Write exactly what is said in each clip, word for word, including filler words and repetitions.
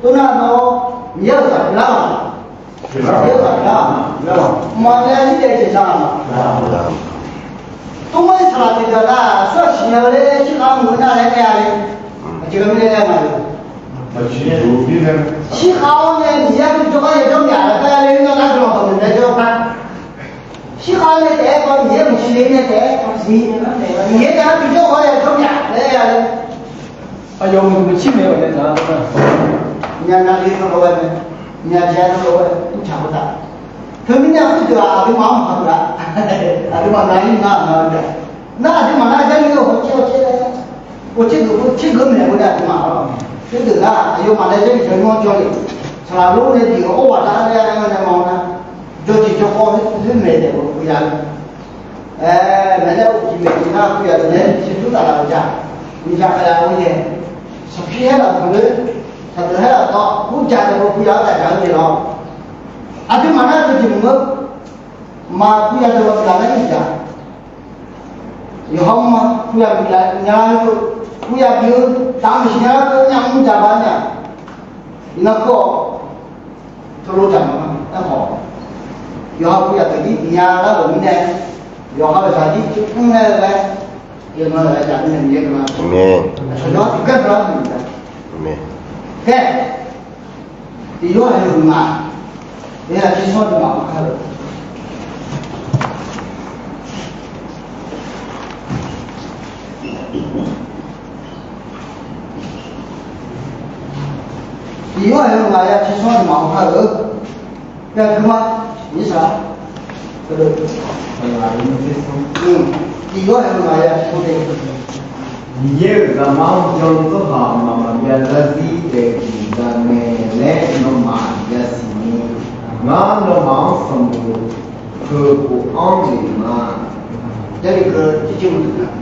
Tov nar nawr Miqyaer-euq zaq pyeuflar-aq, Miqyaer-euq zaq pyeuflar-aq, maqbyav zir daef jeq za-aq. Tov mar-ir saqlaq tiqdeuq nar aqsur aqsiq nya-eu laer shirkhav-anr muiq-eu nar laer aer-a le. Aqjeq mirnae aer-a le. Shirkhav-awr nae Miqyaer-anr jawrgar yajawr myaq laer aer le, nar nar guiqlanq dawqmuiq nae jawr par. Shirkhav nae taef-aer baw Miqyaer maqsiq le nae taef-aer, Miqyaer nae arbi jawr-awr yajawr myaq laer aer-a le. Aqyawf muiq muiq cir maeq-eu nae taq-a. Nya nya le tawrlof-aer mae, nya jae tawrlof-aer mrcaq khoertav. Teumirnae khoerdeuq-aq aqduimaf-anr maqpar deuq-a. Aqduimaf nav-ir nar nar-eu taef. Nar aqduimaf nar Jarlif-eu hawcaer hawcaer laer, hawcaer geuf hawcaer geuf maeq-eu nae aqduimaf-awr, khoerdeuq nar aqyawfmaf nae Jarlif jawrnymr-anr jawrle. Saqlaq lor nae bif-euq awr ghaq dar laer aer-eu nae ma-awr nar, jawrjeq jawrkawv khoer maeq daef-eu puya-eu Aer, maeq nae uqcif maeq tiq nar puya deuq nae tiqsur taf laf-eu ja, miqjaq khaeq laf-eu yaeq, saqpir haer laf tanqler, saqdeuq haer laf tawv, ur jaq deuq-eu puya-anr taf jaq-eu jeq lawr. Aqduimaf nar teu jeq mq-eu, maqpuya deuq-eu tiq ghaq nar-ir jaq. Yawqha-anr ma puya bif laf nya-eu, puya bif-eu taf-eu maqsiq nya-eu, nyamr jaq ba nya. Iqnan keuv-awq. Teulof jaq ma aerkhawf, yawqha puya deuq-ir nya lar-euq mirnae, yawqha-euq zaqjir tuvkmr nae-eu laer, yawqnan-euq laer jaq mirnae Miqyaer guiqlanq, aqcawq yawr tiqgar guiqlanq-anr noeq-a. Kae, tiq yawr haeq-eu ngaq, yawqha jir sawr-eu maq-anr kar-eu Tiq yawr haeq-eu ngaq ya tser sanr maq-anr kar-eu. Ghae guima, nyirsaq, tiq yawr haeq-eu ngaq ya tser sanr. Miqyaer-euq zaqmar-anr jan-eu tsawrhaq mqmaq maqbyav zarzir daef tiqza mae laer nawmaf yasiq ni, ngar nawmaf-anr sanqbof keuv khof-anr lef ma. Jarlif keuv jirjir maqdeuq nar,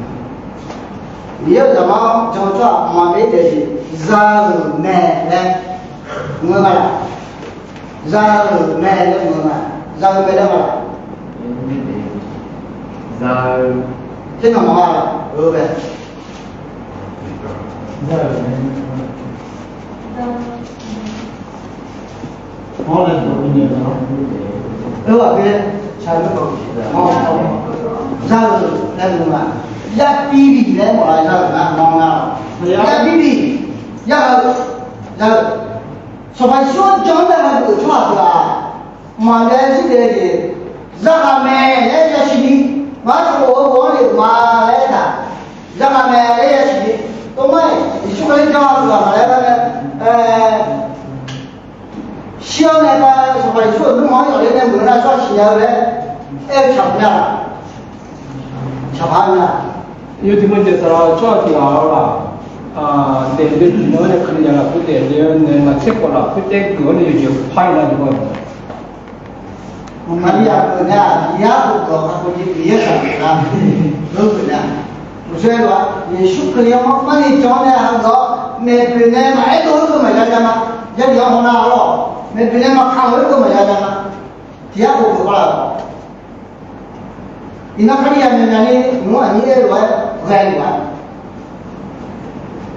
Miqyaer-euq zaqmar-anr jan-eu tsawrhaq mqmaq maqbyav daef tiqza-euq mae laer mr-eu nga laq? Za-euq mae laer mr-eu nga. Za-eu mae laer nga laq? Za-eu, tser nanq maqnga laf-eu mae. Za-euq laer mr-eu nga. Yabibif laer mawf laf za-euq nga, mawf nga laq? Yabibif, ya-eu, za-eu. Sanqpaq Yeqsur-anr jan-anr nae hageuf-euq tsawrhaq deuq-aq, maqbyav zarzir daef jeq, zaqkhav mae laer yasiq ni, ngar sanqbof-eu bof-anr lef-euq ma laer aertaq, zaqkhav mae laer yasiq ni, tov mar-iq Yeqsur Kali jan-eu ghaq maqlaer gar nae, shir-awr nae ga-eu Sanqpaq Yeqsur-euq nuima-anr yawf ler nae muiq-eu nar tsawrhaq siqnya-eu laer aer-eu tsaq mya laq? Tsaq paq mya. Yawtiq mawrjaeq saqlaq-eu tsawrhaq tiq ghaq-awr laq, daef le tiq nan-anr nae keuvni ya lafkhoer daef le-anr nae maqtser khawf lafkhoer taer geuf-awr nae yawjeq par-ir lar-eu ma. Maqliya pyeuf nae-aq, Miqyaer-anr boftaq-euq kakhof jeq Miqyaer shaqpyeuf lar-eu pyeuf nae-aq, uqshoe lof-aer Yeqsur Kali-anr marni jan-awr nae hageuf-awr maeqboeq nae maqaer dov-eu keuv maqya ja ma. Jarlif-anr hawnar-awr maeqboeq nae maqkaq-eu keuv maqya ja ma. Tiq yar boftaq-euq laf-awq. Iqnan Kali yamyaq myaq ni nmq-anr aqnyir aer-eu lof-aer ghae luf-a.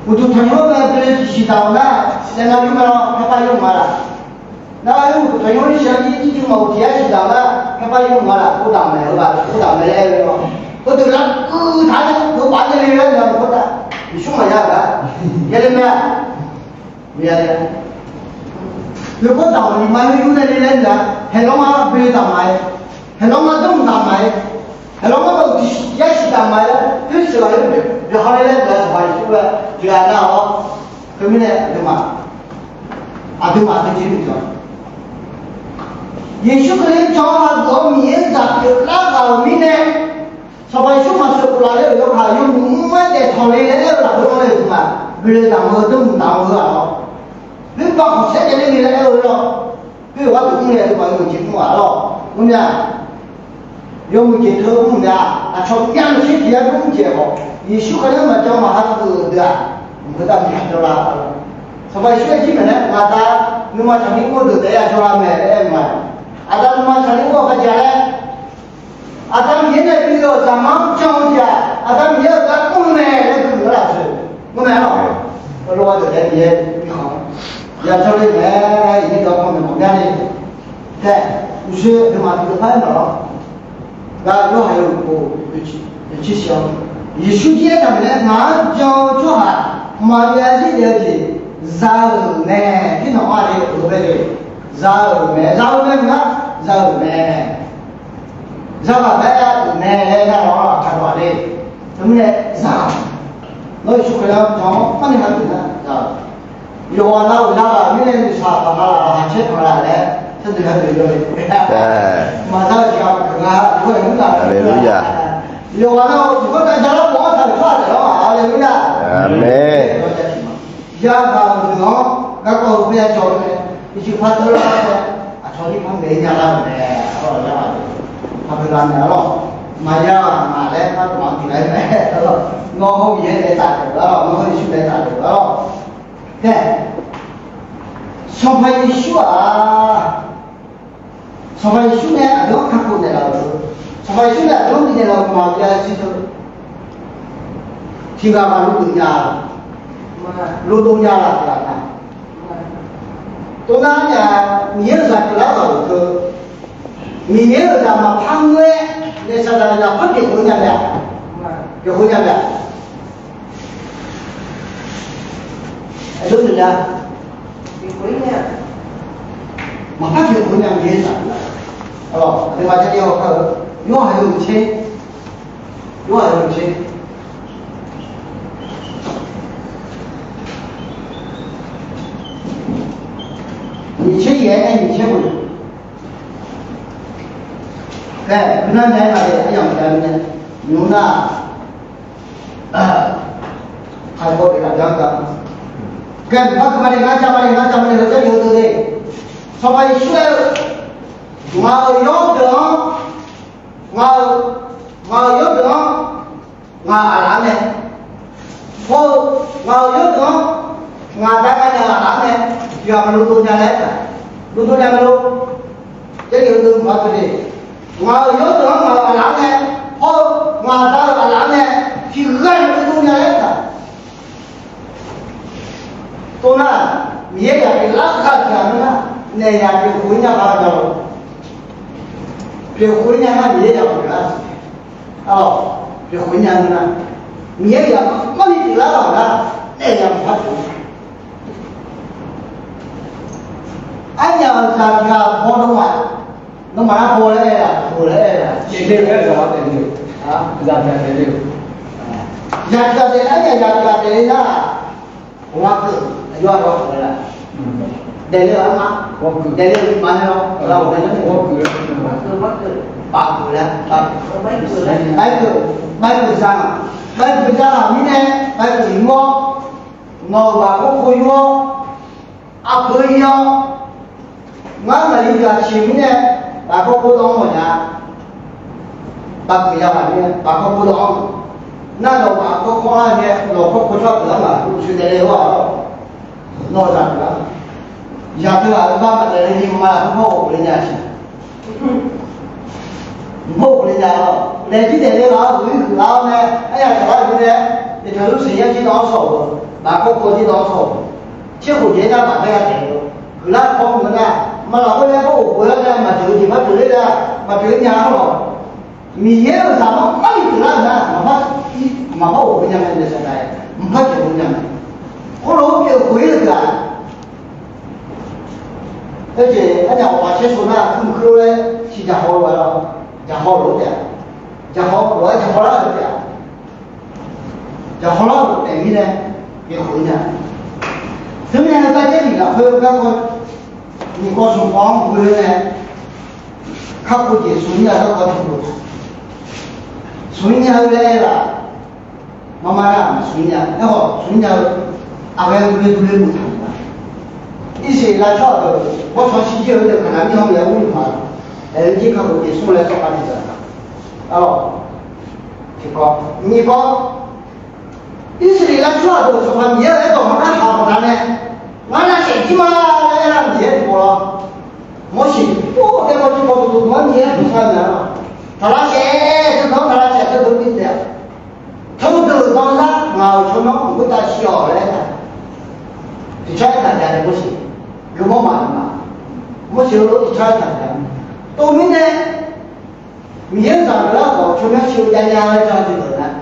Uqduq tanqnymr-anr ghae bele tiqsiq daq-euq nar, saevnav yur ma lawr, paerpav yur ma laf? Nar, uqduq tanqnymr-anr shir-anr jir jirjir maqghof tiq yar siq daq-euq nar, paerpav yur ma laf? Urdaq mae-eu ghaq, urdaq mae laer aer-eu lawr. Heudeuq lar uiq taq-aer nar, heupaf-aer yae le laer nar, khoertav Yeqsur maqya-euq gar yae le mae-a. Maqya le. Yawkawr daq-awq ni ma yur yur nae le laer nar, haeqlawr ma bele daq ma-aer, haeqlawr ma dawrmq daq ma-aer, haeqlawr ma maqghof tiq yar siq daq ma-aer laer, pyurshuif ghaq yaer byaqhaw le laer nar, Sanqpaq Yeqsur-aer jeuq-a nar-awr, teumirnae aqduimaf, aqduimaf teujeq-anr byaq Yeqsur Kali-anr jan-awr hageuf-awr Miqyaer zaq pyeuflar ghaq-euq mirnae, Sanqpaq Yeqsur maqsheuq khof laf le-euq yawkaq yawmuiq mr-aer daef tanq le laer aer-eu lafkhoer-anr nae-euq ma, bele daq-eu dawrmq daq-eu ghaq-awr, khoerbav khanqsaer jav ler ni laer aer-eu lawr. Khoer-euq gharduq mr nae aqduimaf yawmuiq jeq mr-aq lawr, mr mya. Yawmuiq jeq teu mr mya. Aqcawq myav maqtser tiq yar mr jeq khawf, Yeqsur Kali-anr maqjan maqha geuf-euq deuq-aq, mq khoertav maqjawr lar. Sanqpaq Yeqsur-aer jir maeqnaeq-aer, ngaq da nuima tsaqnir ur-eu deuq taef-aer yajawr lar mae laer aer-eu ma. Aqda nuima tsaqnir ur-eu baqja laer, Aqda Miqyaer nae bi-euq zaqmar-anr jan-eu jeq-aq, Aqda Miqyaer-euq gar mr-eu mae laer gui-euq lafseuq mr mae-a lawq. Heulof-aer deuq taef-aer Miqyaer bi khanq-a. Yajawr le nae, iqnyir dawq panmaeq mawf gar le. Tae, uqshoe aqduimaf tiqdeuq par-aer maqlawr. Gar Yorhaq yawhuiq khof, yawcir siq-awr, Yeqsur jir aertaq-euq nae, ngaq-anr jan-eu tsawrhaq maqbyav zir daef-eu jeq za-euq mae. Tirnanq-anr aqli-eu bae le, za-euq mae, za-eu mae maqngar, za-euq mae. Zaqghaq bae-a uq mae laer nar-awr aqkaq dawq-aq le. Teumirnae za-euq, nawr Yeqsur Kali-anr jan-awr marni hageuf nar za-euq. Yawqghaq nav-euq zaqghaq mirnae nuisaq paq nga laf, laqkhaq caer paq nga laf laer teunaeq hageuf yawle. Maqza-eu jeq-aq maqkeuq nga. Haleluya. Yawqghaq nav-euq tiqkawr tav jalar mawf-anr taqnoeq tsawrhaq taef-awr-aq, haleluya. Aqmeq. Yagaq-euq deuq-anr garkawv-eu khoer-a jawr-eu mae. Iqcuiv par tawrlar-awr nae aqcawq nir par maeq-ir nya lar-euq mae. Arlawq, yagaq-eu deuq paqbeuq laf naeq arlawq. Maqya-aq ngaq laer par dawq-anr tiq lar-ir mae arlawq. Nawr hawr Miqyaer nae taftaeq-euq arlawq, nawr hawr Yeqsur nae taftaeq-euq arlawq. Tae, Sanqpaq Yeqsur-aq, Sanqpaq Yeqsur nae aqdui-anr kakhof naeqlaf-euq, Sanqpaq Yeqsur nae aqdui-anr bifnaeq laf-euq maqbyav zir teu tiqghaq maqluf geuf nya, lofdov nya laf tiqghaq ma. Tov nar nya, Miqyaer-euq zaq pyeuflar ghaq-euq teu, Miqyaer-euq zaq maqpar ngeur-aer nae saqdaq zaq par pyeuf khof nya mae-aq, pyeuf khof nya mae-aq. Aqjox noeq nya, maqpar pyeuf khof nya Miqyaer-euq zaq. Arlawq, aqduimaf Jarlif hawkar-eu Yorhaq yawhuiq tser, Yorhaq yawhuiq tser, nyiq tser yaef-aer nae nyiq tser bof-eu Khaeq, nar nae aqyawf-anr jav-eu nae nymr nar, aqyawf-anr jav-eu gar, khaeq, mqpar keuv ma le, ngar jav ma le, ngar jav ma le laer Jarlif heudeuq le. Sanqpaq Yeqsur aer-eu, ngaq-euq yawrdeuq-anr, ngaq-euq, ngaq-euq yawrdeuq-anr ngaq aqlaf-anr mae. Hawr-eu ngaq-euq yawrdeuq-anr ngaq da ghae nae aqlaf-anr mae. Tiqghaq maqluf dov nya laer aer-a. Luf dov nya mae lor. Jarlif heudeuq mqpar keuv le. Ngaq-euq yawrdeuq-anr ngaq-euq aqlaf-anr mae. Hawr-eu ngaq da-euq aqlaf-anr mae. Tiqghaq maqluf dov nya laer aer-a. Tov nar, Miqyaer yaq pyeuflar khav tiqghaq nar, naeq yaq pyeuf khof-ir nya ghaq-a lor. Pyeuf khof-ir nya nar Miqyaer yaq pyeuflar. Arlawq, pyeuf khof-ir nya nar, Miqyaer yaq marni pyeuflar ghaq nar, naeq yaq maqpar pyeuf. Arnyaf-euq zaqkaq baw dawq-aq, nawmaf nar baw laer aer-a, baw laer aer-a, zaqkaq daef-eu, zaqkaq daef-eu, arnyaf zaqkaq daef-eu nar, ghawqmya keuv, aqyawf-anr ghawqmya keuv-a. Daefle-eu arma, daefle-eu maqnae lawr, ghawqmya keuv, bafkeuv laer, bafkeuv, bafkeuv za, bafkeuv za-aq mirnae, bafkeuv yur-awr, nawq-euq ghaq khawf khov yur-awr, aqpoeq ir-awr, ngar ngaqli gaqsiq mirnae, ghaq khawf khov dawv-anr mawfnya. Bafkeuv ya ghaq mirnae, ghaq khawf khov dawv-anr, nar nawq ghaq khawf khov-anr nae, nawq khawf khov tsawrhaq pyeuf-anr maq uqshoe daefle-eu-aq lawr. Nawq-eu zaq pyeuf-a. Yaq teu ghaq-euq bar maqdaef le ni ma lafkhoer mawr ghofle nya siq. Mawr ghofle nya lawr. Daefjir daefle ghaq-anr huiq-ir huiqlar-awr nae, aryaq taqlar huiq nae, yaqtaq lur seq yar jir dawv-anr sawq-euq, ghaq khawf khov jir dawv-anr sawq-euq, tser khof jeq-aer nar baq baer-a taef-eu, huiqlar kawr meuq-eu nar, ma lafkhoer nae mawr ghofle-awr nae maqdeuq-eu jeq maqdeuq ler-a, maqdeuq-ir nya-a lawq. Miqyaer-euq zaqmar marni pyeuflar-euq nar, maqpar, maqpar ghofle nya mae, naeq saqdaq-aer maqpar pyeuf khof nya mae. Khoerlof-aer pyeuf khof-ir-eu deuq-aq, aerjeq arnyaf ghawqmya tser sheu nar, keuv keuv-aer tiqjaq haw-eu-a lawr, jaqhaw lof-aer taef-a, jaqhaw lof-aer jaqhaw lar-euq taef-a. Jaqhaw lar-euq taef mirnae, pyeuf khof-ir nya. Teumirnae, Jarlif lafkhoer garkawv, nyiq kawv smq kawv-anr ghoe-eu nae, kakhof jeq smq-ir nya garkawv tiqkawv, smq-ir nya-eu laer aer-aq, marmar nar smq-ir nya, aerkhawf smq-ir nya-eu, aqghae ghoe ghoe muiq taq-euq ma. Irsaqleqlav tsawrhaq deuq bawrtsanq shirjir-eu deuq Kaqnaq mirkhanq-anr nae ur-eu ma. Aer-eu jir kakhof jeq smr laer sawr khav tiqzaq-a. Arlawq, tiqkawv, nyiq kawv, Irsaqleqlav tsawrhaq deuq Sanqpaq Miqyaer-euq aerdawq maqnar haq baqdanae, ngar lavsaef jir ma laer aer-a. Miqyaer tiqpov lawr, Morseq or, aermawr jir paw duqduq-anr Miqyaer-anr duqsav naeq-a lawq. Taq lavsaef, teu deuq-anr taq lavsaef, teu deuq-anr biteq-a. Teudeuq-euq zanrzar ngaq-euq tsawrmyanr mq khoertav shir-awq laer aer-a. Tiqcar aertaq jav-eu Morseq Yawmawr maqma, Morseq-eu lof-aer tiqcar taq-a. Tov mirnae, Miqyaer-anr zaq geuflar khawf tsawrmyanr shir-eu jav nya laer jan-eu jeq deuq nar,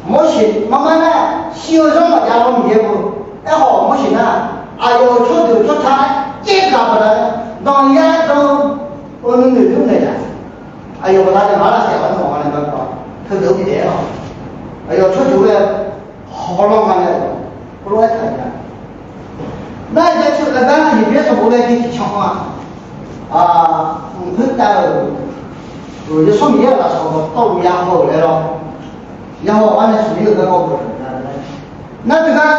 Morseq mar mar nar, shir-eu zanr maqjav-awr Miqyaer-eu, aerkhawf Morseq nar, aqyawf-euq tsawrjeuq tsawrca jaev gaq baqdanae, danqya dan-eu nuinoeq dur naeq-a. Aqyawf baqdanae maq lar taef-a, maq lar taef-a, teudeuq-anr bidaef-aer-awq. Aqyawf tsawrjeuq-anr ghae hawlanr nga nae, heulof-aer taq-a. Nar-aq, jaceuq gaqgar Heqbyaer sanqbof laer jir tiqcan-a, mq khoertav-euq, Yawsanr Miqyaer-euq lafsawq dawqtawvluf yahaw-euq laer lawr. Yahaw ghaq nae smq-ir-euq garkawv bof-a. Nar teugar,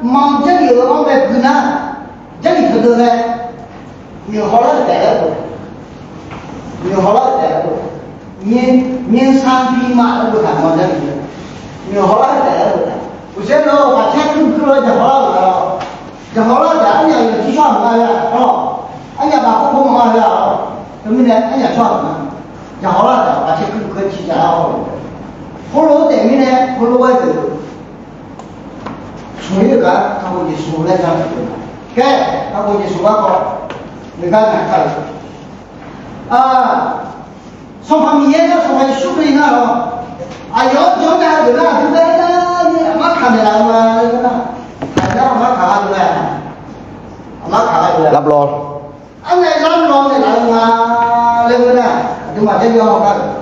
manq Jarlif-euq-anr bae gui nar, Jarlif heudeuv nae, noeqhaw lar-eu taef laer bof-a. Noeqhaw lar-eu taef laer bof-a. Myan, myan sanr bi ma laer boftaq, manq Jarlif-eu. Noeqhaw lar-eu taef laer boftaq. Uqsaer nawr ghaqkhaer kuir kuir-awr jaqhaw lar-euq mae lawr. Jaqhaw lar-eu taef-aq, arnyaf yawqjir tsawrhaq maqnga-a lawr. Arnyaf baq khoerkhoer maqnga-a lawr. Teumirnae arnyaf tsawrhaq maqnga. Jaqhaw lar-eu taef-aq, ghaqkhaer kuir kuir-aer ciqjav lar-awq. Khoerlof-aer taef mirnae, khoerlof-aer deuq smq-ir-eu gar kakhof jeq smq laer jan-eu. Khaer, kakhof jeq smq garkawv, noeqgar ngaq ka-euq. Sanqpaq Miqyaer nar, Sanqpaq Yeqsur Kali nar lawr, aqyawf-anr jan-anr nae hageuf nar, aqdui gar aernar ni aqmar kaq naeqlaf-eu ma laer nar, aqdui gar aqmar kaq-a deuq-a, aqmar kaq-a deuq-a, arnae lar law naeqlaf-eu ma laer ngeur nar, aqduimaf Jarlif-anr haw nar-euq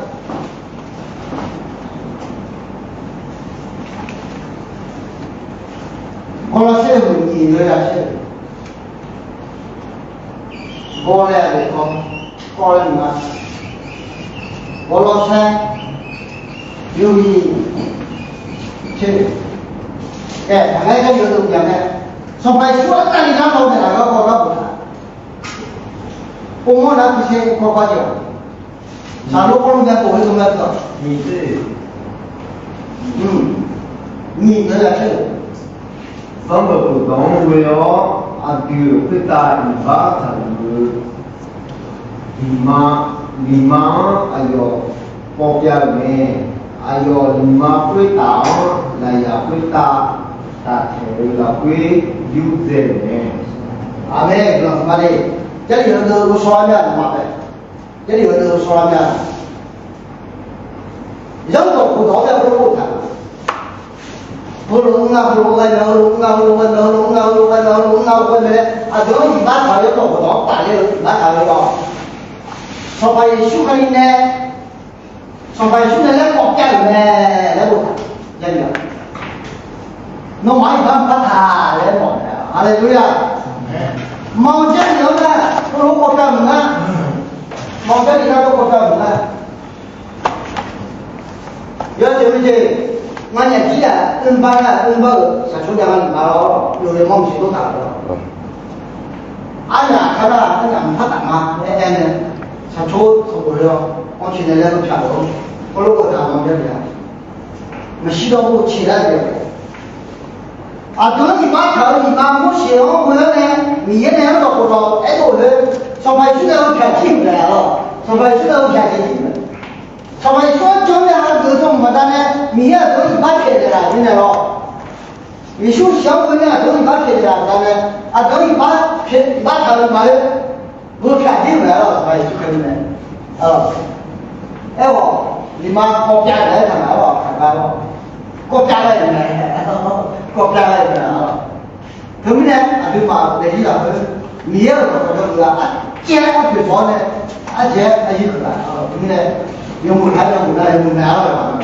Gawrlawrsaer yawhuiq nyiq-eu ya caer-euq. Gawr laer-a, gawr, gawr laer nma. Gawrlawrsaer yawhuiq nyiq caer-euq. Aer, taqngaer gar yawdov byan nae, Sanqpaq Yeqsur arnavni lar law naeqlaf garkawv gar boftaq. Or mawr nar tiqshaer kawv gar jeq-aq, saqlor kawvluf nae bof-eu zmq mae-aq, nyiq-eu ya caer-euq. Sanrdawq khofdawq-anr ghoe-awr aqdui-euq khoertav iqbax taqluf-eu, niqma, niqma-anr aqyawf pawv pyav-euq mae. Aqyawf niqma khoertaf-anr lafyaq khoertav taftaeq-eu lafkhoer yurdzae-euq mae. Aqmeq. Guiqlanq huiqma le. Jarlif heudeuq ghovshaw lar mya-aq, aqma bae. Jarlif heudeuq ghovshaw lar mya-aq, zanrdawq khofdawq-anr bae heulof-aer boftaq. Heulof-aer nga, heulof-aer ghae mae, heulof-aer nga, heulof-aer ghae mae, heulof-aer nga, heulof-aer ghae mae, heulof-aer nga, heulof-aer ghae mae laer, aqdui-anr iqbax taq-eu zanrdawq khofdawq-anr tafler-eu iqbax taq-eu lawr. Sanqpaq Yeqsur Kali nae, Sanqpaq Yeqsur nae laer mawf pyav-euq mae laer boftaq. Jarlif-aq, nawmaf-anr iqbax maqpar taq laer mawf-eu mae. Haleluya. Mawf-eu Jarlif-anr nar, heulof-aer kawv pyav meuq nar, mawf-eu Jarlif nar, heulof-aer kawv pyav meuq nar, yawjeq meuq jeq, nganyaf jir-aq, oerbar nar oerbar-euq shaqcawq jav nga luf ma lawr, yawqha mawr maqsiq dov taq-euq lawr. Aryaq kar nar aryaq maqpar taf ma laer aer nae, shaqcawq sanqbof le-awr, anrciq nae laer-eu pyaq-awr, heulof-aer taq-eu ma jav-a. Maqshir dawr bo ciqlar-eu jeq-aq, aqdui-anr iqbax taq-eu iqbax Morseq-anr ghoe-awr nae, Miqyaer nae-anr dawq khofdawq aerdov-eu, Sanqpaq Yeqsur nae-eu pyaq jir-euq mae-aq, Sanqpaq Yeqsur nae-eu pyaq jir-euq mae. Sanqpaq Yeqsur-anr jan nae hageuf-eu dawq maqdav nae, Miqyaer aqdui-anr iqbax pyaeqnaeq laf-euq mirnae lawr. Yeqsur siq-anr ghoe nae aqdui-anr iqbax pyaeqnaeq laf-euq baqdanae, aqdui-anr iqbax pyaeq, iqbax taq-eu maqngeur, ghoe pyaq jir-euq mae-aq, Sanqpaq Yeqsur Kali nae. Aerkhawf, niqma kawv pyav-aer taq nga-awr, taq nga-awr, kawv pyav ghae-euq mae, kawv pyav ghae-euq mae-aq. Teumirnae aqduimaf daefzir lafkhoer, Miqyaer-euq dawqkawq jawrgeuf-aq, arjaev-aer arpoeq dawq-awr nae, arjaev-aer arjir keuq-a. Teumirnae, yawmuiq paq-aer yawmuiq nar yawmuiq mae-a lawq.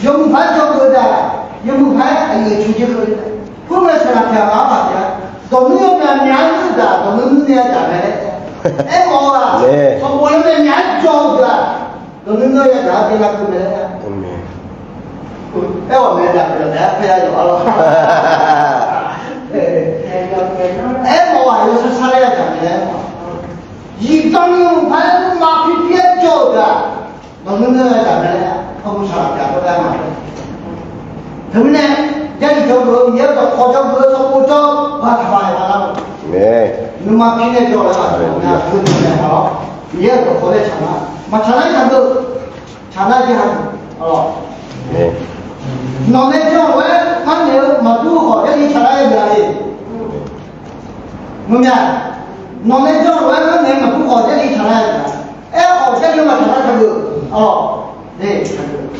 Yawmuiq paq-aer jawrgeuf-eu daq, yawmuiq paq-aer aqyuif aqtsu jir keuv-eu. Khoerngae saqlaq pyaq-a ghaq paq-a, dawqnmr yawmyaq myaq-aer nuir-eu daq, dawqnmr nuir nae-a jaq mae laer aermawf-eu ghaq, sanqbof yawmyaq myaq-aer jawr-eu daq, dawqnmr nuir-aer yadzaq-aer byaerlar keuv mae laer aer-awq mae, yadzaq-aer keuv-a lawq. Aermawf-eu ghaq yawshar shar laer yadzaq mae laer aermawf. Zifdan ni yawmuiq paq-aer nuima pirpir-aer jawr-eu daq, dawqnmr nuir nae yadzaq mae laer aer-awq. Sanqbof saqlaq pyaq-a dawr gar ma. Teumirnae, Jarlif jawrgeuf-eu, Miqyaer-euq dawqkawq jawrgeuf-eu, sanqbof jawr-eu, ba taqba-aer lar-awq. Nuima pirnae jawr-eu laer-aq, aqdui-anr nae maq-awr, Miqyaer-euq dawqkawq nae tsaqnar, maqtsaqnar-ir taqdeuv, tsaqnar-ir hageuf-awq. Nawq nae jan-awq-aer ngar naeq-eu maqdur khawf, Jarlif tsaqnar-ir ya-e. Maqngeur-a, nawq nae janr-eu lof-aer ngar naeq-aer maqdur khawf, Jarlif tsaqlar-a. Aerkhawf Jarlif-anr maqtsaqlar taqgeuf-awq.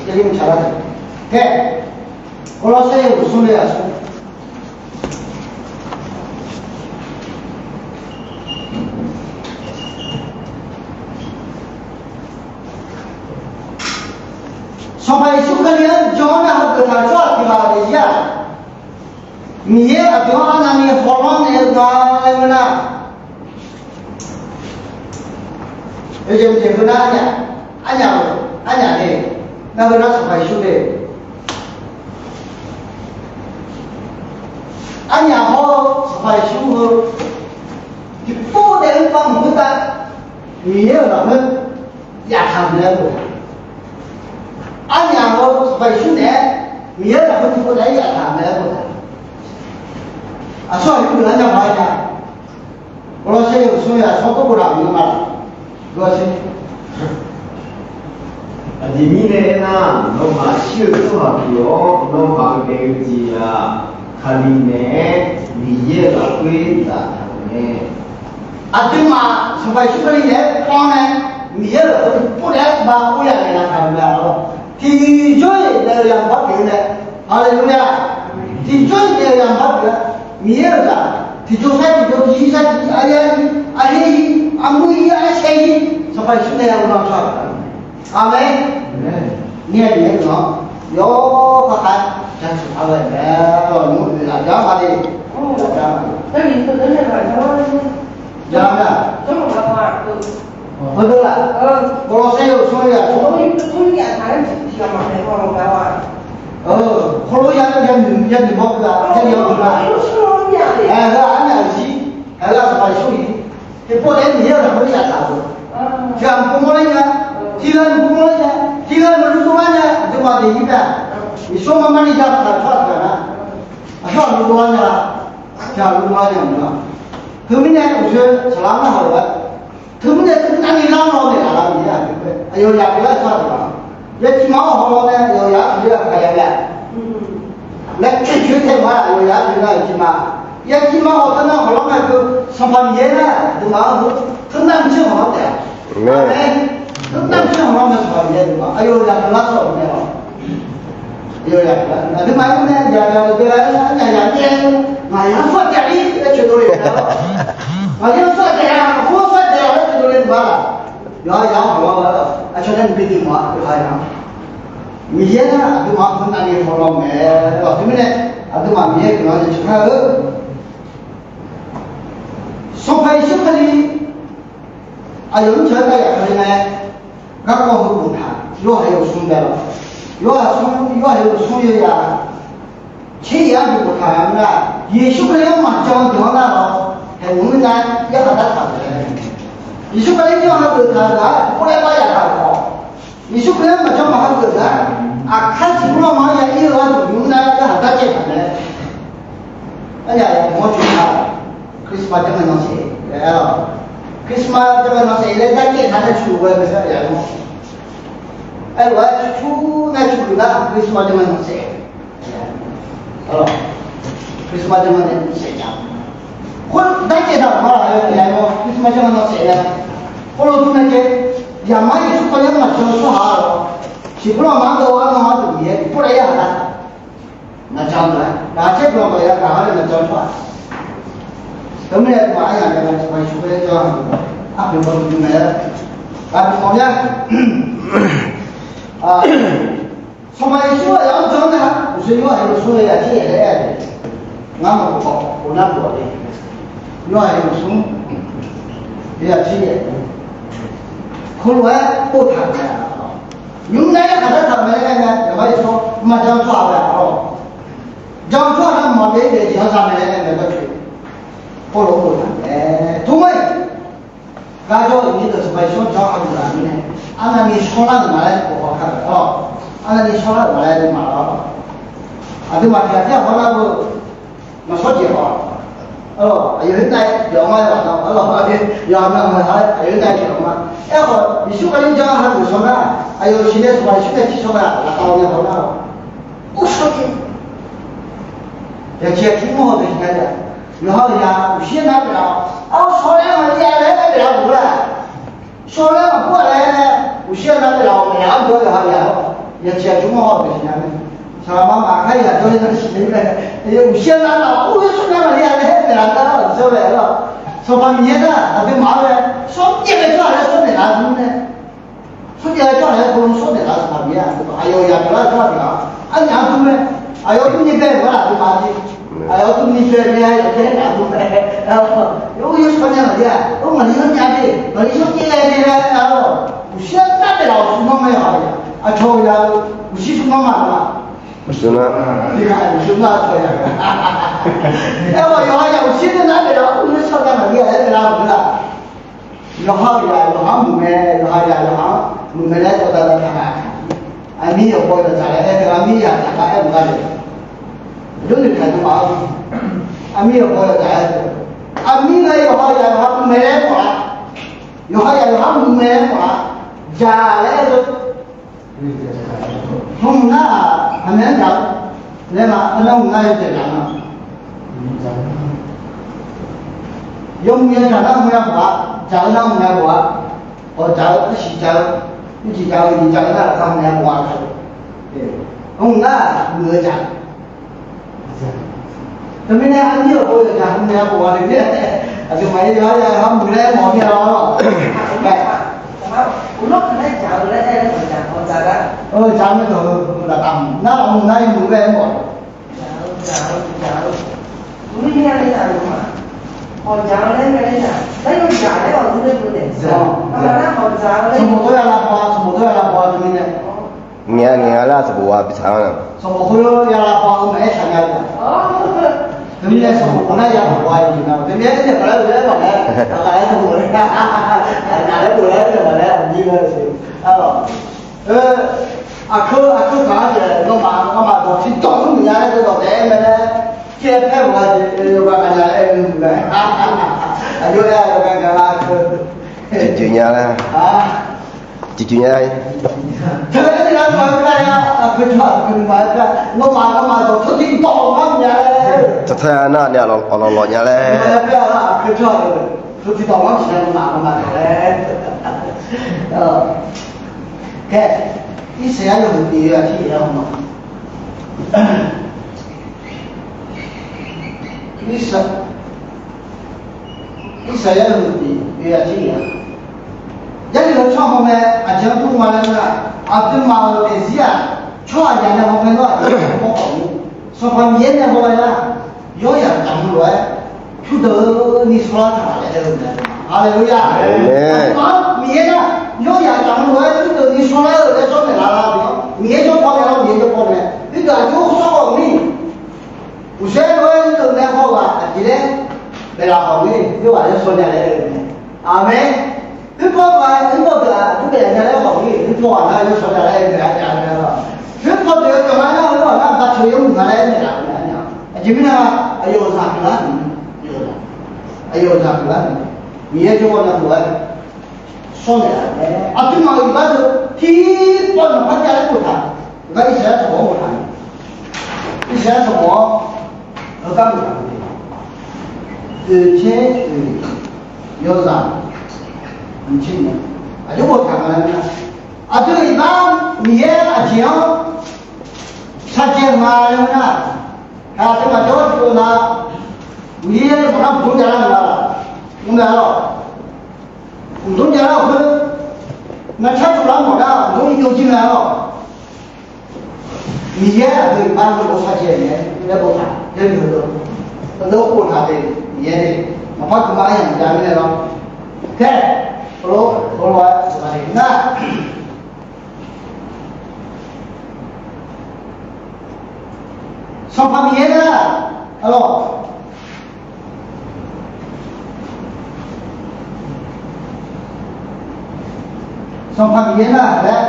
Jarlif-anr tsaqlar taq. Kae, Gawrlawrsaer yawhuiq smr le aqsur. Sanqpaq Yeqsur Kali-anr jan-awr nae hageuf taq-euq tsawrhaq tiq ghaq-aq, Miqyaer aqdui-anr arnavni hawlanr naeq-eu nga laer ngeur nar, yawjeq jeq heu nar, arnyaf, arnyaf, arnyaf de, nar heu nar Sanqpaq Yeqsur de. Arnyaf hawr-eu Sanqpaq Yeqsur heu tiqpov daef-eu bav mq khoertav Miqyaer-euq lafkhoer yaftaq-euq mae aer-eu. Arnyaf hawr-eu Sanqpaq Yeqsur naeq-aer Miqyaer-euq lafkhoer tiqpov daef-aer yaftaq-euq mae aer-eu. Aqsur aqyuif deuq-anr nya paq-aer nya. Gawrlawrsaer yawhuiq smr le aqsur tov boftaq-euq nga ma. Gawrlawrsaer Aqjeq mirnae aernar, nawmaf shir-eu tsawrhaq pyeuf-awr, nawmaf-euq daef-eu jeq-aq, Kali naeq-aer Miqyaer-euq lafkhoer zaftaq-euq mae. Aqduimaf Sanqpaq Yeqsur Kali naeq-aer pan nae, Miqyaer-euq lafkhoer tiqpov daef-aer bav-awr ya naeq laf taq-euq mae-awr, tiqjawr-iq daef-eu yamq bar pyeuf-eu mae. Haleluya! Tiqjawr-iq daef-eu yamq bar pyeuf-a. Miqyaer-euq zaq tiqjawr saer tiqjawr, tiqjir saer tiqjir, aryaer ir, arher ir, armuir ir, arsaer ir, Sanqpaq Yeqsur nae yawlanr tsawrhaq pyeuf-a. Aqmeq. Mirnae Miqyaer guiqlanq-anr yawkhav khav jaceuq taq-eu mae. Nymr oeq laf jar ma de. Laf jar ma de. Jar ma. Heudeuq-aq, Gawrlawrsaer yawhuiq smr le aqsur, khoerlof ya, yanoeq, yanoeq mawr-eu ghaq, Jarlif-anr deuq-aq, Jarlif-anr deuq-aq, aer, heu-aq arnyaf zir, aer-eu ghaq Sanqpaq Yeqsur-iq, tiqpov daef-aer Miqyaer-euq lafkhoer yaftaq-euq. Tiqghaq mq pov mawrler nya, tiqghaq mq pov mawrler nya, tiqghaq maqlu dovlar nya, aqduimaf daef-ir mae. Yeqsur marmarni ya taq-euq tsawrhaq tiqghaq nar, aqsur aqlu dovlar nya, tiqghaq lu dovlar nya maqngeur. Teumirnae uqshoe saqlar ngar haq lof-aer, teumirnae teumirnae ni lar law naeqlaf-a Miqyaer-aq, aqyawf yaf pyeuf-aer tsawrhaq tiqghaq, ya tiqma-anr hawlanr nae aqyawf yaf-aer pyeuf-aer aqgaq ya mae. Laer coer tae ma, aqyawf yaf-aer pyeuf nar-euq tiqma, ya tiqma hawlanr nar hawlanr mae-eu Sanqpaq Miqyaer nar aqduimaf-anr heu teunav mr tser hawlanr taef-a. Teunav mr tser hawlanr mae Sanqpaq Miqyaer aqduimaf aqyawf yaf pyeuf lar tsawrhaq mae-awq. Aqduimaf-anr nae yaf pyeuf-eu deuq-aer arnyaf yaf pyeuf-eu, ngaq yaf-anr tsawrhaq taef-a laer coeqdov le-euq mae-awq. Ngaq yaf-anr tsawrhaq taef-a, khoer tsawrhaq taef-a laer coeqdov le-euq ma. Yawqha yaf-anr hawlanr-eu aqcawq nae mqbi duimaf-a, yawqha yaf-anr. Miqyaer nar aqduimaf-anr heunavni hawlanr mae-awq. Teumirnae aqduimaf Miqyaer guiqlanq-anr jaceuq kar-eu. Sanqpaq Yeqsur Kali aqyawf-anr jaq-aer tav yaf Kali mae. Garkawv heu boftaq, Yorhaq yawhuiq smr mae lawr. Yorhaq smr, Yorhaq yawhuiq smr yawyaq tser yaeq-anr boftaq-eu nar, Yeqsur Kali-anr maqjan deuq-anr nar-awr, haeqhmq mr nar yarkhaq dartaq-euq mae. Yeqsur Kali-anr jan hageuf taq-euq nar, khoerlaer bar yaftaq-euq-awq. Yeqsur Kali-anr maqjan maqhageuf nar, aqkar siqbur lanma-anr ya ir-eu gharduq nymr nar yarkhaq darcaev taq mae. Aryaq yamq-anr coeq-a, Christmas janrnaeq nan saef-a lawr. Christmas janrnaeq nan saef laer darcaev taq nae cu-eu ghae-eu saer yamq-anr. Aerlof-aer cur nar cu-euq nar Christmas janrnaeq nan saef. Christmas janrnaeq nan saef-a. Khoer darcaev taq-euq ma laf-aer yamq-anr Christmas janrnaeq nan saef laer. Khoerlof tmr nae caev, yaqmar Yeqsur Kali-anr maqjan-eu tsawrhaq-aq, siqbur lanma-anr dov-eu arnan-anr duq Miqyaer tiqpov laer yarkhaq dar. Maqjan-eu nar, gaq caer dawq-anr maqya gaq-anr nae maqjan-eu tsawrhaq. Teumirnae aqduimaf aryaq nae Sanqpaq Yeqsur Kali-anr jan-eu arpoeq baw duidui mae laer, aqduimaf mawr mya. Sanqpaq Yeqsur aqyawf-anr jan-anr nar, uqshoe Yorhaq yawhuiq smr yawyaq tser yaeq laer aer-eu, ngar maqkawv khof nar bof-a de. Yorhaq yawhuiq smr yawyaq tser yaeq, khoerlof-aer boftaq-euq mae. Nymr nar yarkhaq dartaq-euq mae laer aer-eu mae, yaqmar Yeqsur maqjan-eu tsawrhaq mae-a lawr. Jan-eu tsawrhaq nar maqbyav-ir daef jeq-anr za mae laer aer-eu mae lawr. Khoerlof boftaq-euq mae. Tmr-aer, garjawr-euq nyir deuq Sanqpaq Yeqsur-anr jan hageuf-eu mirnae, arnavni shawrlar-euq ma laer bof haw kar-euq lawr. Arnavni shawrlar-euq ma laer maqlar-awr, aqduimaf tiq ghaq tir ghaq hawr nar-eu maqshawr jeq-awq. Aqyawf khoertav-aer jeq-awq ma-aer ghaq nar-awq, aqyawf aqduimaf aqyawf khoertav-aer jeq-awq ma. Aerkhawf Yeqsur Kali jan hageuf shaw nar, aqyawf siqnae Sanqpaq Yeqsur nae tiqshawr ghae-aq laftav-awr nae hawr nar-awq. Ur shawr jeq yaqjeq aqtmr-eu deuq siqnya-a. Yawqha-euq yaq uqshir nar-aq Shawr laer maqpar-a laer, uqshir-a nar taef laf-awq maeq-a, argawr yawqha yaf-awr, yaqciq aqjox mawr-awq maeqsiq nya mae. Saqlaq ma maqkar yaq dawr-ir nar siq ler mae. Uqshir-a nar laf-awr uqshir shawr nya maqli-a laer maeqlaf gar-awq, jawr laer-awq. Sanqpaq Miqyaer nar aqduimaf-anr mae, shawrjaev-aer tsawrhaq laer shawr naeqlaf-eu mae. Shawrjaev-aer tsawrhaq laer heulof shawr naeqlaf-eu Sanqpaq Miqyaer-aq, aqyawf yaq dawqlar-eu tsawrhaq tiq ghaq, arnyaf-anr dur mae. Aqyawf durni bae-euq gar aqduimaf jeq. Aqyawf durni bae-eu nya-aer yawqjaer naeq-a dur mae. Yawr yawr shawr nya maqli-a, or maqli yawr nya de, maqli shawrjaev-aer de laer-awq. Uqshir-a nar taef laf-awq smr nanr mae-a, aqcawq-eu ya-eu uqshir smr nanr ma-a. Uqshir nar, uqshir nar aqcawq ya-eu. Aer-awq yawqha yaq uqshir nar taef laf-awq, ur shawr nya maqli-a laer taef laf-awq la. Yawqha-euq yaq yawqha-anr muiq mae, yawqha yaq yawqha-anr muiq mae laer dawqdaq daq taq-a. Aqmir yawqbaw yawqdzaq laer aer-eu, aqmir yaq taq gar aer-eu gar le. Yawnoeq taq-eu ma-a. Aqmir yawqbaw yawqdzaq laer aer-eu, aqmir nae yawqha yaq yawqha muiq mae laer mawf-a. Yawqha yaq yawqha muiq mae laer mawf-a. Dzaq laer aer-eu, hmq nar-aq, aqmir-anr dzaq-eu laer ma, aqmir hmq nar yawdzaq dzaq ma. Yawmuiq yadzaq nar hmq ya mawf-a, dzaq-eu nar hmq ya mawf-a. Awq dzaq-eu, arsiq dzaq-eu, ircif dzaq-eu, iqnyir dzaq-eu nar lafkhoer hmq ya mawf-a. Hmq nar-aq, muiq-eu dzaq. Teumirnae aqnyir lafkhoer yawdzaq hmq ya mawf-a teumirnae, aqduimaf-ir yawqha yaq yawqha muiq laer mawf-eu mir-a lawr. Dzaq-eu mae dawq-eu lafkaf nar hmq nar yawmuiq laer mawf-a. Sanqbof tawr ya lavbaw-a, sanqbof tawr ya lavbaw-a teumirnae. Ngaeq-a ngaeq-a laer sanqbof-a bi tsaq-anr-a. Sanqbof khoer ya lavbaw-eu maqaer tsaq nya-a. Teumirnae sanqbof khoer nar ya lavbaw-a jeq nga. Teumirnae aernaeq paq laer-eu laer maqaer, aqgaq laer sanqbof laer, aqgaq laer bof laer aernaeq paq laer aqnyir laer-eu siq. Aqkeu aqkeu taq-anr jeq nawmaf nawmaf dawq tiqdawq mr muiq nya laer dawq taef-aer mae laer, caer paer-euq nga jeq yawqghaq gaq nya laer aer-eu mae. Aqjox-aer yawqghaq gaq lar keu. Tiqjox nya laer. Tiqjox nya laer. Teumirnae nar nawmaf-eu gar ya, aqkeu tsawrhaq aqkeu nawmaf-eu gar, nawmaf nawmaf dawq tsawrtiqdawq mr muiq nya laer. Taqtar nar ni aqlawq lawq nya laer. Aqkeu tsawrhaq-euq tsawrtiqdawq mr siq nya nawmaf nawmaf dawq laer. Kae, Irsaqyar yawhuiq tiq yawzaq tir yaeq-aer haw ma. Irsaq, Irsaqyar yawhuiq tiq yawzaq tir yaeq-a. Jarlif-eu tsawrhaq-anr mae, aqjeq-anr dur nga laer nar, aqduimaf-euq daefzir-aq, tsawrhaqzaq nae haw mae nar, aqjeq-anr dur mawrkhawf ni, Sanqpaq Miqyaer nae haw mae nar, yawryaq damq-eu lof-aer pyurdeuq-eu ni shawrlar taq-a laer aer-eu mae. Haleluya. Amen. Aqduimaf-anr Miqyaer nar, yawryaq damq-eu lof-aer pyurdeuq ni shawrlar-eu laer tsawrnaeq laf-a. Miqyaer jawr paw naeq-awr Miqyaer jawr paw naeq, pyurdeuq aqjox shawr-awq ni. Uqsaer lof-aer pyurdeuq nae haw ghaq aqjeq laer baeqlaf khawf ni, yawghaq yawshawr nya laer aer-eu mae. Aqmeq. Khoerpaw ghaq khoerpaw deuq-aq, aqjox baeqlaf nya laer khawf ni, khoerpaw ghaq nar yawshawr nya laer aer-eu mae. Khoerpaw deuq-aq dawq nga nar, khoerpaw ghaq nar baceuq yawmuiq nga laer aer-eu mae. Aqjeq mirnae, aqyawf-euq zaq pyeuflar ni, aqyawf-euq zaq pyeuflar ni, Miqyaer jawr paw naeq lof-aer shawr naeq-a. Aqduimaf-euq iqbax deuq tiqpawf naqpar jav-aer boftaq. Iqbax Irsaqyar sanqbof-anr boftaq ni, Irsaqyar sanqbof-anr heugar boftaq ni, oeq tser oeq yawzaq nyiq tser nyiq, aqjox boftaq nga laer nar, aqdui iqbax Miqyaer aqjeq-anr shaqjaev-eu nga laer nar, aqduimaf jawr-eu tiqpov na, Miqyaer maqnar mqdmr javlar nga, mr mae-a lawq. Mqdmr javlar-eu khoer, naqcar tsovlar mawf nar mqdmr yawjir mae-a lawq. Miqyaer aqdui iqbax-anr shaqjaev naeq-aer laer boftaq, yaerbof-eu deuq, aqdui boftaq de, Miqyaer de, maqpar guiqma aryamq jav mirnae lawr. Kae, heulof-aer nar, Sanqpaq Miqyaer nar, aqlawq, Sanqpaq Miqyaer nar laer,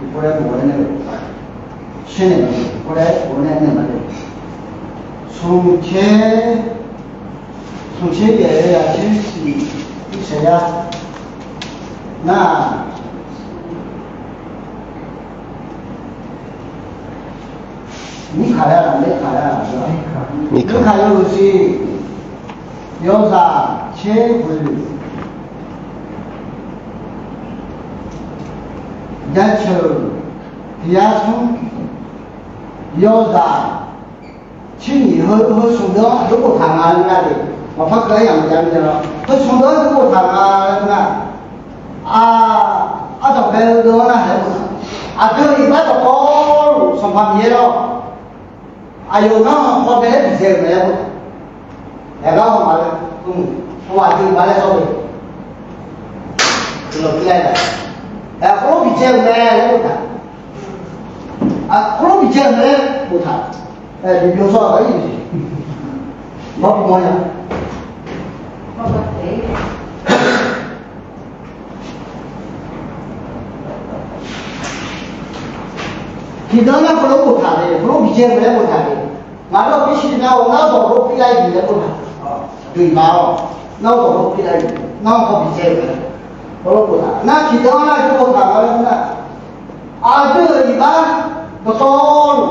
tiqpov laer bof-aer nae, tser naeq ma, tiqpov laer bof-aer nae naeq ma de. Smq tser, smq tser yaef-eu yaq tser siq Irsaqyar nar, Mirkaq laer-aq, Mirkaq laer-aq, Mirkaq yawhuiq siq, yawzaq tser huiq, Tiqyar ceuq, tiqyar smr, yawzaq, tser nyiq heu, heu smq deuq-anr aqjox boftaq nga laer nga de. Maqpar keuv-aer yamq jav-a lawr, heu smq deuq-anr aqjox boftaq nga laer nga. Aq, ardanqbae-eu deuq-anr narhaq-aer boftaq. Aqdui iqbax dawqtawvluf Sanqpaq Miqyaer lawr, aqyawf ngar-anr hawdae-aer bidzae-euq mae laer boftaq. Yaqgar hawma laer, hawma aqdui iqbax laer sawr-eu, aqyawf pir laer-a, khoerlof bidzae-euq mae laer boftaq. Khoerlof bidzae-euq mae laer boftaq. Biqbyov sawr-a, mawr bimawr nya. Tiqdeuq-anr nar khoerlof boftaq le, khoerlof bidzae-euq mae laer boftaq le. Ngaq dawq bisiq nar-awr, ngar dawq lof pir lar-iq laer boftaq. Aqdui iqbax-awr, ngar dawq lof pir lar-iq, ngar-anr haw bidzae-euq mae laer, khoerlof boftaq. Nar tiqdeuq-anr nar aqjox boftaq nga laer nar, aqdui-euq iqbax dawqtawvluf,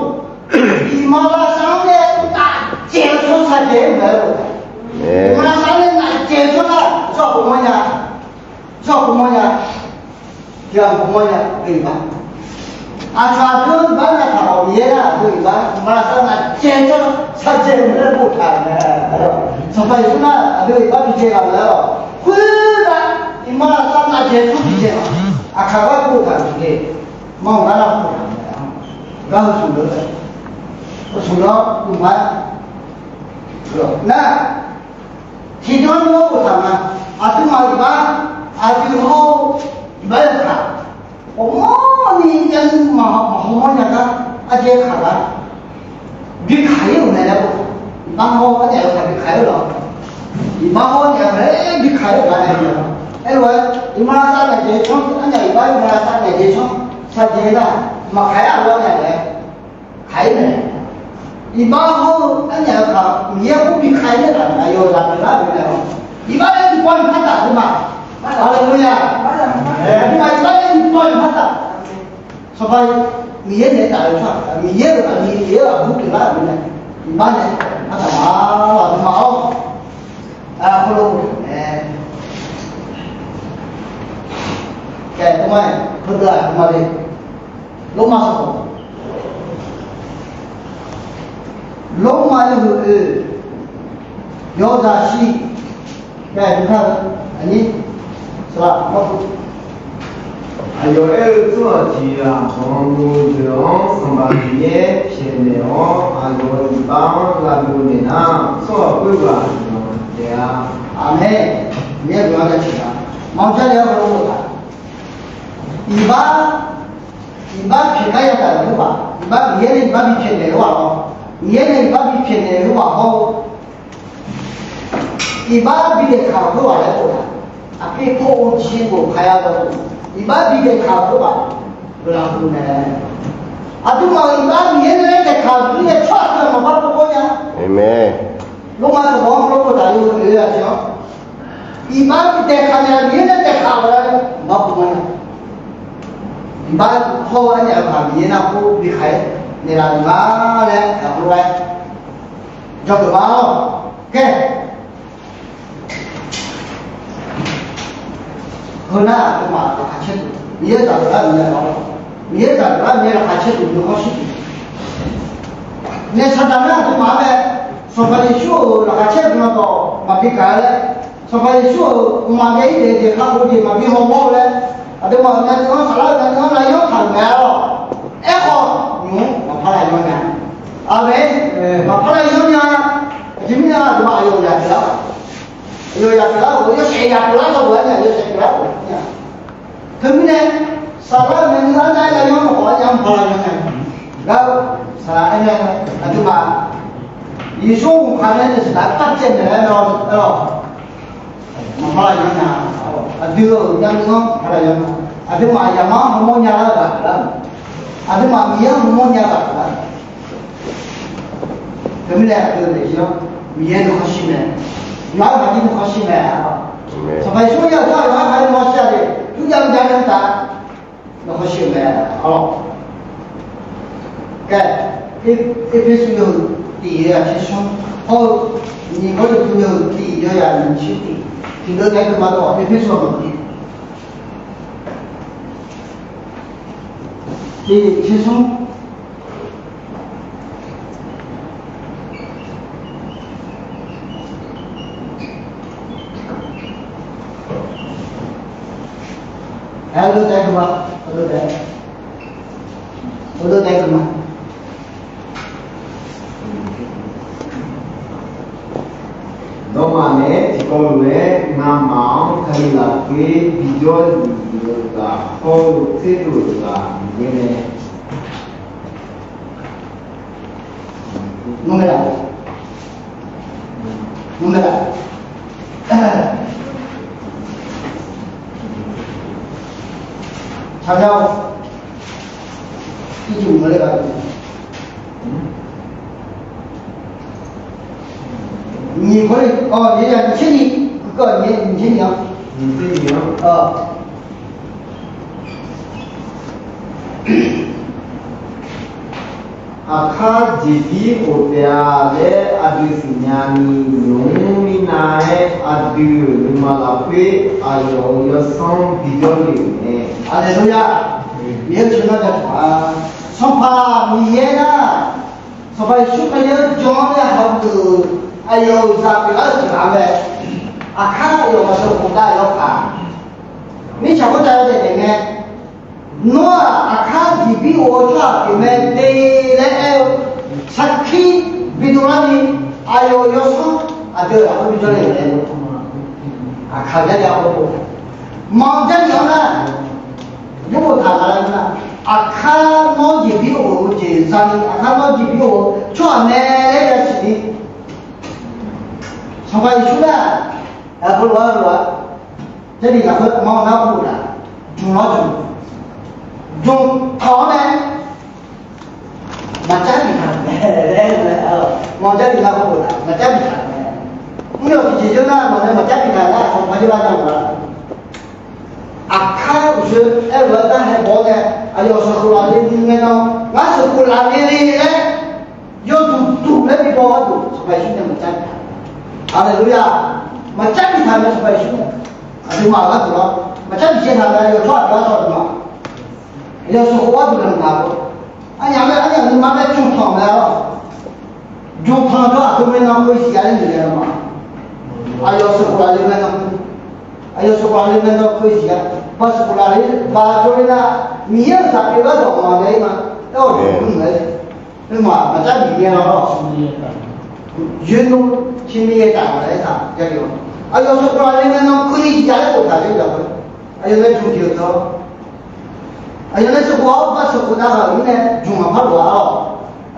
iqmalavshav-anr nae nafdzaeq-eu tsawrhaq saqdzaeq-eu mae laer boftaq. Iqmalavshav-anr nae nafdzaeq-eu tsawrhaq, tsawrhaq khof mawrnya, tsawrhaq khof mawrnya, tiqghaq khof mawrnya, aqdui iqbax. Aqcawq aqdui-anr iqbax nar taqlawq Miqyaer nar aqdui iqbax, iqmalavshav nafdzaeq-eu tsawrhaq saqdzaeq-eu mae laer boftaq-euq mae. Sanqpaq Yeqsur nar aqdui iqbax bidzae ghaq mae laer-awq. Khoernar, iqmalavshav nafdzaeq-eu tsawrhaq bidzae-a, aqkaq gar boftaq-euq jeq, maqanr gar nar boftaq-euq mae. Gar heu smq deuq-a, heu smq deuq-anr uqma nar, tiqdeuq-anr nawr boftaq nga. Aqduimaf iqbax, aqdui hawr-eu iqbax yawkaq, ghawqmawrni yar nuima maqhaw mawrnya gar, arjaev kaq gar, bi kaq-ir-euq mae laer boftaq. Iqbax hawr-eu arnyaf yawkaq bi kaq-ir-eu lawq. Iqbax hawr-eu arnyaf yawkaq bi kaq-ir-euq gar nae, aerlof-aer iqmalavshav nafdzaeq-eu tsawrhaq, arnyaf iqbax iqmalavshav nafdzaeq-eu tsawrhaq saqdzaeq nar, maqkaq-ir-aq lawr naeq laer kaq-ir mae. Iqbax hawr-eu arnyaf yawkaq Miqyaer khoer bi kaq-ir-eu nar, aqyawf zaq pyeuflar-euq mae-awq. Iqbax laer tiqpawf-iq par taf aqduimaf. Haleluya. Aqduimaf iqbax laer tiqpawf-iq par taf. Sanqpaq Miqyaer naeq-aer taf-eu tsawrhaq, Miqyaer-euq aqli, Miqyaer-euq aqbur pyeuflar-euq mae. Iqbax naeq-aer par taf ma, aqduimaf-awr. Aqkhoerlof-aer, kae, tov ma, heudeuq-aq tov ma le. Lormav sanqbof, Lormav yawhuiq oe, yawzaq shir, kae, aqnyir, saqlaq mawr pu. Aqyawf aer-eu tsawrhaq tiq ghaq-anr, deuq-anr Sanqpaq Miqyaer pyaeqnaeq-awr, aqyawf-euq iqbax-anr lavdov naeq nar, tsawrhaq khoerghaq-anr taef-a. Aqmeq. Miqyaer guiqlanq-anr jaceuq-a. Maqmr jarle-awr, heulof-aer boftaq. Iqbax, iqbax pyaeq gar yataf-euq khoerghaq, iqbax Miqyaer nae iqbax bi pyaeqnaeq-eu khoerghaq-awr, Miqyaer nae iqbax bi pyaeqnaeq-eu khoerghaq hawr-eu, iqbax bi daeqkaq-euq khoerghaq laer boftaq. Aqpir pawr-eu jeq bof kaq-a dawq, iqbax bi daeqkaq-euq khoerghaq, guiqlanq huiq mae. Aqduimaf-euq iqbax Miqyaer nae daeqkaq-euq mirnae, tsawrhaq khoer-aq maqpar pov-awr nya. Aqmeq. Lormav sanqbof-anr heulof-aer boftaq-euq oe-aq jeq-awr, iqbax bi daeqkaq naeq-a, Miqyaer nae daeqkaq-euq laer maqpar pov-awr nya. Iqbax hawr-eu arnyaf yawkaq Miqyaer nar khoer bi kaq-aer naeqlaf-euq nga laer aqkhoerlof-aer jawrgeuf ma-awr. Kae, heunar aqduimaf laqkhaq caerdeuq, Miqyaer zaqdeuq lar Miqyaer lawr, Miqyaer zaqdeuq lar Miqyaer laqkhaq caerdeuq nuikhanr shir deuq nae, saqdaq nar aqduimaf-anr mae, Sanqpaq Yeqsur-euq laqkhaq caerdeuq-anr dawq maqbi gaq-eu laer, Sanqpaq Yeqsur-euq mqmaq ghae-ir daef jeq kakhof jeq maqbi hawmawr-eu laer, aqduimaf-euq navnuiv-anr saflar-eu navnuiv-anr lavyanr taq-euq mae-awr, aerkhawf nymq-mr maqpar lavyanr nya. Aqmeq. Maqpar lavyanr nya. Aqjeq mirnae aqduimaf aqyawf yaq pyeuflar, aqyawf yaq pyeuflar-euq, yawshaef yaq pyeuflar-euq, aqyawf yawshaef pyeuflar-euq nya. Teumirnae saflar-eu navnuiv-anr nar lavyanr maqkhawf-aer nya maqpar lavyanr nya. Gar-eu saqlaq aernae, aqduimaf Yeqsur-anr ghofkhav nae saqlaq-aer par caev naeq laer aer-awq. Maqpar lavyanr nya. Aqdui-euq navnuiv-anr maqpar lavyanr nya. Aqduimaf aqyawfmaf-anr hawmawr nya lar-euq ghaq pyeuflar-euq, aqduimaf Miqyaer-anr hawmawr nya ghaq pyeuflar-euq. Teumirnae aqdui-euq daefzir-anr Miqyaer nuikhanr shir mae. Yawqha-euq maqjir nuikhanr shir mae. เอเมน Sanqpaq Yeqsur-anr ya-euq tsawrhaq yawqha-euq maqjir nuikhanr shir-a de. Yurjav mrjav nae taf nuikhanr shir-eu mae. Arlawq, kae, Erpersu yawhuiq tiq yawzaq tser smr, hawr-eu nyiq Gawrliqtu yawhuiq tiq yawzaq nyiq tser tiq, tiqdeuv nae-aer keuvma dawq Erpersu yawhuiq tiq Tiq tsersmr. Aer, lof taef-aer keuv ma. Lof taef-aer keuv ma. Nawmaf naeq-aer tiqkawv lof-aer ngamaf-anr Kali lafkhoer bijawr luf-euq ghaq hawr-eu tserdov-euq ghaq Miqyaer mae. Ngar mae laf, ngar mae laf. Tsaqgar-awr, ircuf maqle gaq-eu nyiq kawr-ir, awq, nyiq tser nyiq, kawv nyiq tser nyiq-anr. Aqkar jeqbir of taef-a laer aqdui siqnya ni, nymq-mr mirnav-aer aqdui-euq nuima lafkhoer aqyawf-euq yawsanr bijawr le-euq mae. Aleluya. Miqyaer-euq tsawrmyanr jaceuq-a. Sanqpaq Miqyaer nar, Sanqpaq Yeqsur Kali-anr jan-anr nae hageuf-euq aqyawf-euq zaq pyeuflar-eu tiq ghaq mae. Aqkar aqyawf maqsheuq khofdav yawkaq, mirtsaq khoertav yawdaef daef ngae, Nawr-aq, aqkar jeqbir of-eu tsawrhaq pyeuf mae de laer aer-eu sarkir bidov larni, aqyawf-euq yawsanr aqdui-euq lafkhoer bijawr le-euq mae. Aqkar Jarlif-anr bof, maqanr Jarlif-anr nar, yawbof taq nga laer nar, aqkar nawr jeqbir of-eu jeq zani, aqkar nawr jeqbir of-eu tsawrhaq mae laer yasiq ni, Sanqpaq Yeqsur nar, aqbur lof-aer lof-a, Jarlif lafkhoer maqanr nar boftaq, jmq lawr jmq, jmq taq-awr nae maqcar bif taq-euq mae laer, maqanr Jarlif lafkhoer boftaq maqcar bif taq-euq mae. Mr yawf tiqjeq jawr nar, maqanr nae maqcar bif taq nar, aqkar Jarlif-anr jan-eu ma. Aqkar uqshoe aer-eu lof-aer dar hae baw-awr nae, aqyawf sheuqkhof lafle ni ngae nan, ngar sheuqkhof lafle le laer yawduq duq laer bi baw gharduq Sanqpaq Yeqsur nae maqcar bif taq. Haleluya. Maqcar bif taq mae Sanqpaq Yeqsur nae. Aqduimaf gharduq lawr maqcar bif caev taq mae, aqyawf tsawrhaq pyeuf-a tawq aqduimaf, aqyawf sheuqkhof gharduq nae maqngeur-a. Arnyaf mae, arnyaf nuima mae, jmq tanq mae-a lawr. Jmq tanq-eu aqdui ngae nan keuv zif-a laer noeq naeq-eu ma. Aqyawf sheuqkhof lafle ngae nan, aqyawf sheuqkhof lafle ngae nan keuv zif-a. Ba sheuqkhof lafle ba jawrle nar, Miqyaer-euq zaq pyeuf gharduq maqngeur-ir ma. Aer-awq jmq mr-euq mae. Khoermaf maqcar bif ngae nan lawr, yoernar tser mir yaer taf-a laer taq Jarlif-anr, aqyawf sheuqkhof lafle ngae nan keuvni zif-a laer boftaq-euq lafkhoer, aqyawf nae jmq jeq-euq teu, aqyawf nae sheuqkhof-awr ba sheuqkhof dav ghaq-euq mirnae jmq maqpar lof-a lawr,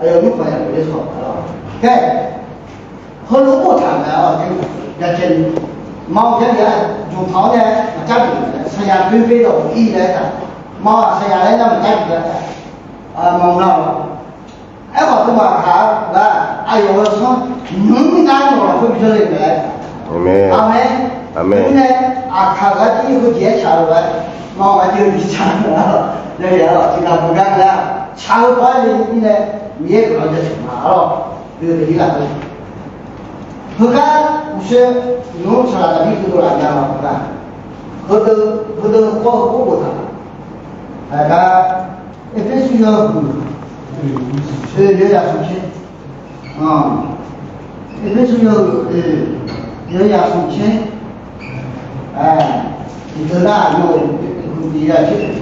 aqyawf nymr paq ya pyeuf-eu taq-a lawr. Khaer, heulof-aer boftaq-euq mae-a, byacaevni, maqanr Jarlif-anr jmq tanq-awr nae maqcar bif-euq mae, saqyaq doe be dawq ir laer taq, maqanr saqyaq laer nar maqcar bif-a taq, maqanr nar-awq. Aerkhawf teumaf kaq-eu ghaq aqyawf-euq yawsanr nymq-mr nar nawq lafkhoer bijawr le-euq mae. Aqmeq. Aqmeq. Mirnae aqkaq-euq arjir heujeq-aer tsaq-eu lof-aer, maqanr aqjeq-eu bi tsaq-eu mae-a, yawqha-awq tiqghaq beugar nar tsaq-eu baw-aer le mirnae, Miqyaer guiqlanq jaceuq ma-a lawr. Oe, taqdir lafkhoer heugar uqshoe nymq-mr saqlaq taqdir heudov laf nya-a heugar, heudeuv, heudeuv khawr-eu khoer boftaq-a. Aqgar, Erpersu yawhuiq, oe, yawzaq smq caer, Erpersu yawhuiq, oe, yawzaq smq caer, tiqdeuq nar-aq, yawhuiq tiq ya caer,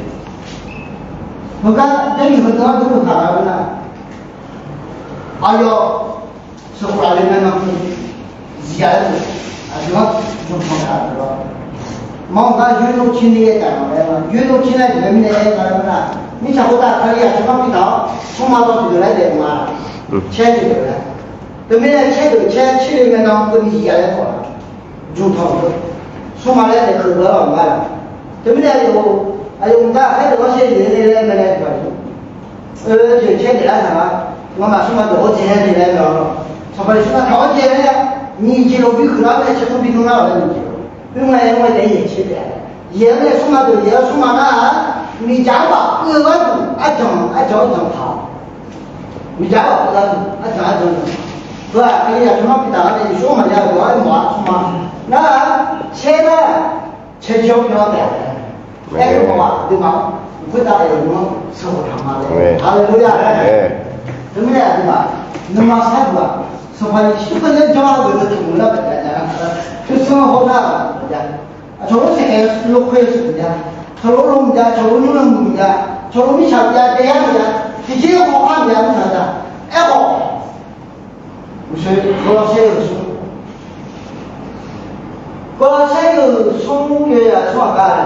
heugar Jarlif heudeuv-anr dur boftaq-a nar, aqyawf sheuqkhof lafle ngae nan keuvni zif-a laer, aqdui-anr jmq tanq taq-euq lawr. Maqanr gar yoernar tser mir yaer taf-a laer, yoernar tser nar jeq-aer mirnae aer-eu nar, mirtsaq khoertav Kali aqcawq-anr bi taq-awr smrma dawv tiqdeuq laer daef-eu ma. Caer tiqdeuq laer, teumirnae caer deuq caer tser le ngae nan keuvni zif-a laer khawf-a, jmq tanq-eu smrma laer daef keuv-eu-anr maq-a. Teumirnae aqyawf, aqyawf mqtav khaer deuq-anr shaer-eu jeq-aer nae laer mae nae tiqghaq-iq, oe, jeq caer daeflar taq-a. Ngamaf smrma dawq-awr dzae-aer nae laer mae-a. Sanqpaq Yeqsur nar taq-awr dzae-aer, nyiq jeq lafkhoer bi huiqlar nae caer tmr bi nmr nar-awq laer nyiq jeq-a. Oe, ngar-aer ngar daef-aer yaeq caer daef-a. Yaeq-anr nae smrma deuq yaeq-awr smrma nar-aq, miqdzaq-anr bafkeuv gharduq arjan arjan arjan taq-awq. Miqdzaq-anr bafkeuv gharduq arjan arjan taq. Heu-aq Kali aqcawq-anr bi taq-a nae Yeqsur-anr maqya-euq dawq-aer mawf-a smrma. Nar-aq, caer nar, caer jir-awr byan-awr taef-a. Aerkhawf aqduimaf-anr Khoertav aer-eu nmr sheuqkhawf taq ma laer. Haleluya. Teumirnae aqduimaf nuima sharduq-aq, Sanqpaq Yeqsur Kali-anr janr-eu deuq-eu tiq meuq lar baqda nya-a. Teusanr hawnar-aq, aqcawq-anr saeqkhaeq-eu lokhoer-eu sheuq maqjav, cawqlov lo maqjav, cawqlov nymr-eu meuq maqjav, cawqlov mirtsaq maqjav, daeyar maqjav, tiqjeq-eu khawf khar maqjav mr taq-a. Aerkhawf, uqshoe Gawrlawrsaer-euq smr, Gawrlawrsaer-euq smr yawzaq smr aqgar-a.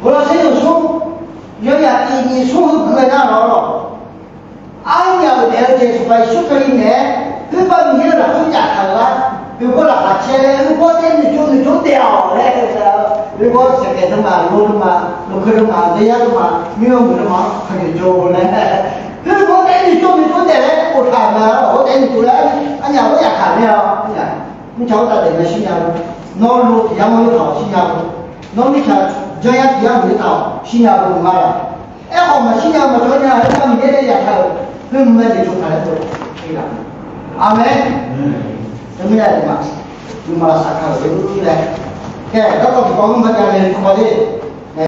Gawrlawrsaer-euq smr yawzaq tiq nyiq smr heuguq-aer nar lawr-awq. Arnyaf-euq daef-eu jeq Sanqpaq Yeqsur Kali naeq-aer, khoerbar Miqyaer-euq lafkhoer jaftaq-euq gar, beqbawr laqkhaq caer laer, khoerbar taef noeqtsov noeqtsov daef-awq laer, khoerbar saeqkhaeq teumaf, lo teumaf, lokhoer teumaf, daeyar teumaf, nymr-eu meuq teumaf-anr khaqnoeq jawr-eu laer, khoerbar taef noeqtsov noeqtsov daef laer boftaq-euq ma. Khoerbar taef noeqtsov laer, arnyaf khoer yaqkaq mir-a. Mirtsaq khoertav daef mae shirnya-eu, nawr lo tiq yar mawr-eu taq-awq shirnya-eu, nawr mirtsaq janr yar tiq yar mawr-eu taq-awq shirnya-eu ma laq. Aerkhawf maqshir nya-eu maqjawr nya-eu khoertav Miqyaer nae yaqkaq-euq khoer mq mae jeq tsovtaq laer tov-a. Aqmeq. Teumirnae aqduimaf nuima lavsav kaq-euq laer, khaer garkawv tiqkawv mr ma jav nae tiqkawv de